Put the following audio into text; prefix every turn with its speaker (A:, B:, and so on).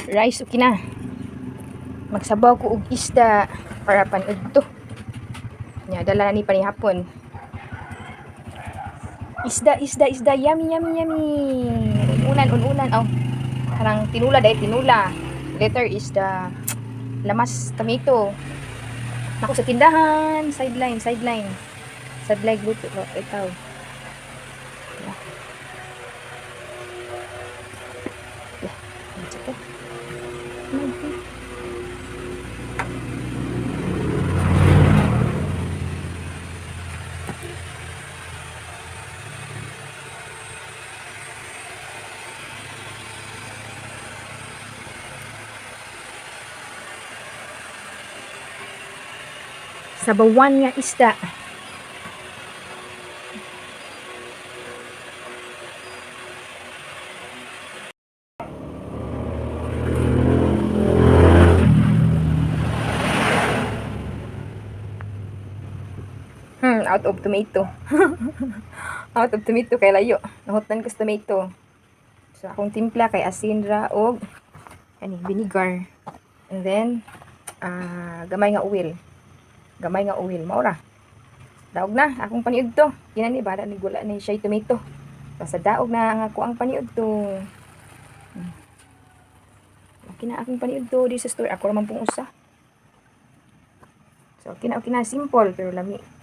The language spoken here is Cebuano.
A: Rice, okay na. Magsabaw ko og isda para panudto. Nya dala na ni panihapon. Isda, isda, isda. Yummy, yummy, yummy. Unan, unan. Oh. Parang tinula dahil tinula. Later is the lamas tomato. Ako sa tindahan. Sideline, sideline. Sideline luto. Oh, ikaw. Yeah. Yeah. Ano to? Sabawan nga isda. Out of tomato. Out of tomato kay layo. Nahutan ko sa tomato. So akong timpla kay asin ra og ani vinegar. And then gamay nga oil. Gamay nga oil mao ra. Daog na akong paniud to. Kinani bala ni gula ni siya tomato. Basta daog na ang ako ang paniud to. Okay na akong paniud to di sa store. Ako ra man pong usa. So okay na simple pero lami.